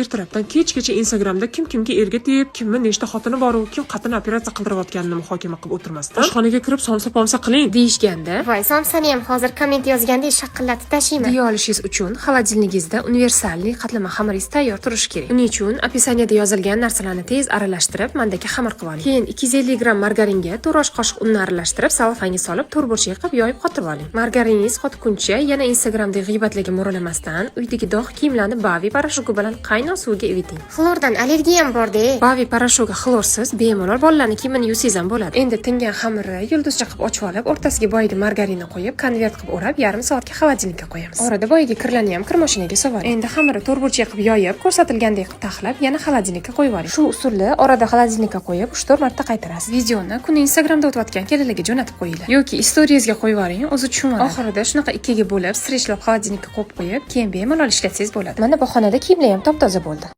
Ertalabdan kechgacha Instagramda kim kimga erga tegib, kimni nechta xotini boru, kim qatini operatsiya qildirayotganini muhokama qilib o'tirmasdan, oshxonaga kirib somsa pomsa qiling deyishganda, Voy, somsani ham hozir komment yozgandek shaqillatib tashiyman. Deya olishingiz uchun холодильник ingizda универсальный qatlama xamiringiz tayyor turishi kerak. Uning uchun описание da yozilgan narsalarni tez aralashtirib, mandagi xamir qilib oling. Keyin 250 gramm margaringa 4 osh qoshiq unni aralashtirib, salofanga solib, to'rtburchak qilib yoyib qotib oling. Margariningiz qotguncha yana Instagramdagi g'iybatlarga mo'ralamasdan, uydagi dog' kiyimlarni Bavi порошок i bilan qaynoq suvga iviting. Xlordan allergiyam bor-da. Bavi порошок i xlorsiz, bemalol bolalarni kiyimini yuvsangiz ham bo'ladi. Endi tingan xamirni yulduzcha qilib ochib olib, o'rtasiga boyagi margarinni qo'yib, konvert qilib o'rab, yarim soatga холодильник ka qo'yamiz. Orada boyagi kirlarni ham kir mashinaga solib. Endi xamirni to'rtburchak qilib yoyib, ko'rsatilgandek qilib taxlab, yana холодильник ka qo'yib yuboring. Shu usulni orada холодильник ka qo'yib, 3-4 marta qaytarasiz. Videoni kuni Instagramda o'tayotgan kelinlarga jo'natib qo'yinglar yoki istoriyangizga qo'yib yuboring, o'zi tushunib oladi. Oxirida shunaqa ikkiga bo'lib, stretchlab холодильник ka qo'yib qo'yib, keyin bemalol ishlatsangiz bo'ladi. Mana bu xonada kiyimlar ham top toza bo'ldi.